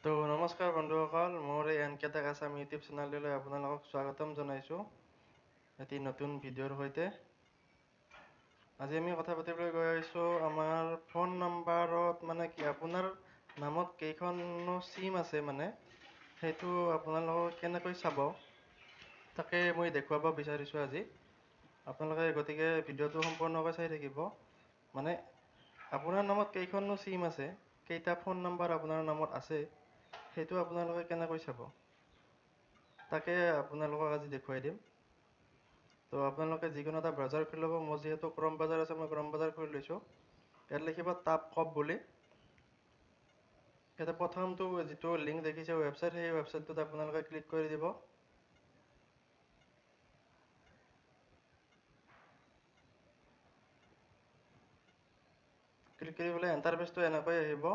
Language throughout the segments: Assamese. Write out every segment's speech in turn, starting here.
তো নমস্কাৰ বন্ধুসকল, মোৰ এই N K Tech Assam YouTube চেনেলটোলৈ আপোনালোকক স্বাগতম জনাইছোঁ এটি নতুন ভিডিঅ'ৰ সৈতে। আজি আমি কথা পাতিবলৈ গৈ আছোঁ আমাৰ ফোন নাম্বাৰত মানে কি আপোনাৰ নামত কেইখনো চিম আছে, মানে সেইটো আপোনালোকক কেনেকৈ চাব তাকে মই দেখুৱাব বিচাৰিছোঁ আজি আপোনালোকে। গতিকে ভিডিঅ'টো সম্পূৰ্ণকৈ চাই থাকিব। মানে আপোনাৰ নামত কেইখননো চিম আছে, কেইটা ফোন নাম্বাৰ আপোনাৰ নামত আছে, সেইটো আপোনালোকে কেনেকৈ চাব তাকে আপোনালোকক আজি দেখুৱাই দিম। তো আপোনালোকে যিকোনো এটা ব্ৰাউজাৰ খুলি ল'ব। মোৰ যিহেতু ক্ৰম ব্ৰাউজাৰ আছে, মই ক্ৰম ব্ৰাউজাৰ খুলি লৈছোঁ। ইয়াত লিখিব টাপ কপ বুলি। ইয়াতে প্ৰথমটো যিটো লিংক দেখিছে ৱেবছাইট, সেই ৱেবছাইটটোত আপোনালোকে ক্লিক কৰি দিব। ক্লিক কৰি পেলাই এণ্টাৰ পেজটো এনেকৈ আহিব।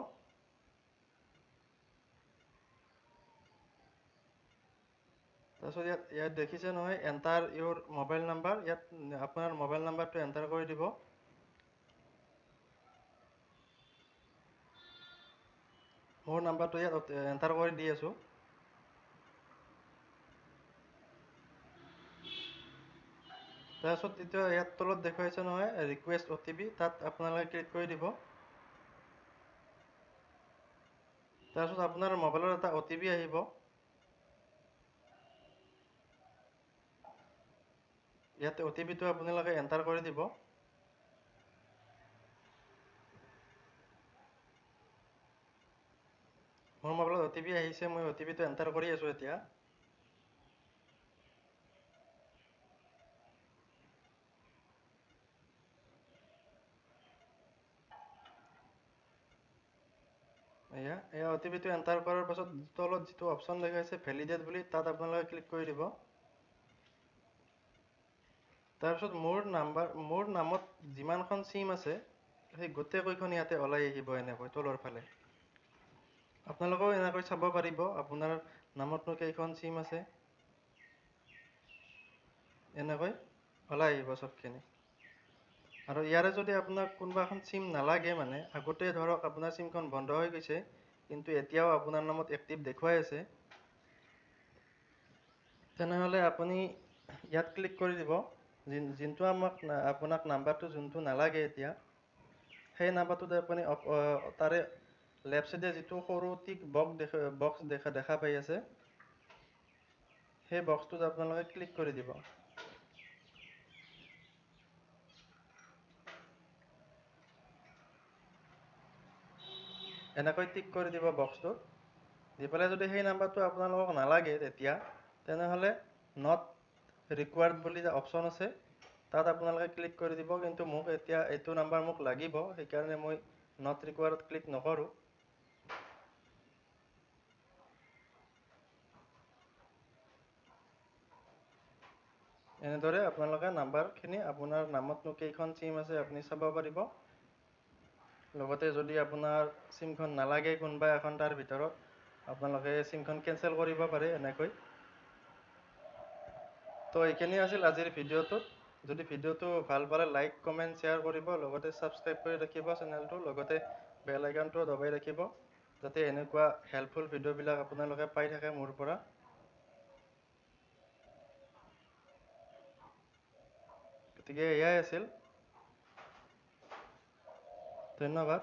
তাৰপিছত ইয়াত দেখিছে নহয় এণ্টাৰ ইউৰ মোবাইল নাম্বাৰ, ইয়াত আপোনাৰ মোবাইল নাম্বাৰটো এণ্টাৰ কৰি দিব। মোৰ নাম্বাৰটো ইয়াত এণ্টাৰ কৰি দি আছোঁ। তাৰপিছত তেতিয়া ইয়াত তলত দেখুৱাইছে নহয় ৰিকুৱেষ্ট অ' টি পি, তাত আপোনালোকে ক্লিক কৰি দিব। তাৰপিছত আপোনাৰ মোবাইলত এটা অ' টি পি আহিব। ইয়াতে অ' টি পিটো আপোনালোকে এণ্টাৰ কৰি দিব। মোৰ মোবাইলত অ' টি পি আহিছে, মই অ' টি পিটো এণ্টাৰ কৰি আছোঁ এতিয়া। এয়া অ' টি পিটো এণ্টাৰ কৰাৰ পাছত তলত যিটো অপশ্যন দেখাইছে ভেলিডেট বুলি, তাত আপোনালোকে ক্লিক কৰি দিব। তাৰপিছত মোৰ নামত যিমানখন চিম আছে সেই গোটেইকেইখন ইয়াতে ওলাই আহিব এনেকৈ তলৰ ফালে। আপোনালোকেও এনেকৈ চাব পাৰিব আপোনাৰ নামতনো কেইখন চিম আছে, এনেকৈ ওলাই আহিব চবখিনি। আৰু ইয়াৰে যদি আপোনাক কোনোবা এখন চিম নালাগে, মানে আগতে ধৰক আপোনাৰ চিমখন বন্ধ হৈ গৈছে কিন্তু এতিয়াও আপোনাৰ নামত এক্টিভ দেখুৱাই আছে, তেনেহ'লে আপুনি ইয়াত ক্লিক কৰি দিব। যোনটো আপোনাক নাম্বাৰটো যোনটো নালাগে এতিয়া, সেই নাম্বাৰটোত আপুনি তাৰে লেফ্ট চাইডে যিটো সৰু টিক বক্স দেখা পাই আছে, সেই বক্সটোত আপোনালোকে ক্লিক কৰি দিব। এনেকৈ টিক কৰি দিব বক্সটোত। দি পেলাই যদি সেই নাম্বাৰটো আপোনালোকক নালাগে তেতিয়া, তেনেহ'লে not required বুলি যে অপশ্যন আছে তাত আপোনালোকে ক্লিক কৰি দিব। কিন্তু মোক এতিয়া এইটো নাম্বাৰ মোক লাগিব, সেইকাৰণে মই not ৰিকুৱাৰ্ডত ক্লিক নকৰোঁ। এনেদৰে আপোনালোকে নাম্বাৰখিনি আপোনাৰ নামতনো কেইখন চিম আছে আপুনি চাব পাৰিব। লগতে যদি আপোনাৰ চিমখন নালাগে কোনোবা এখন, তাৰ ভিতৰত আপোনালোকে চিমখন কেঞ্চেল কৰিব পাৰে এনেকৈ। তো এইখিনি আছিল আজিৰ ভিডিঅ'টোত। যদি ভিডিঅ'টো ভাল পালে লাইক, কমেণ্ট, শ্বেয়াৰ কৰিব, লগতে ছাবস্ক্ৰাইব কৰি ৰাখিব চেনেলটো, লগতে বেল আইকনটো দবাই ৰাখিব যাতে এনেকুৱা হেল্পফুল ভিডিঅ'বিলাক আপোনালোকে পাই থাকে মোৰ পৰা। গতিকে এয়াই আছিল, ধন্যবাদ।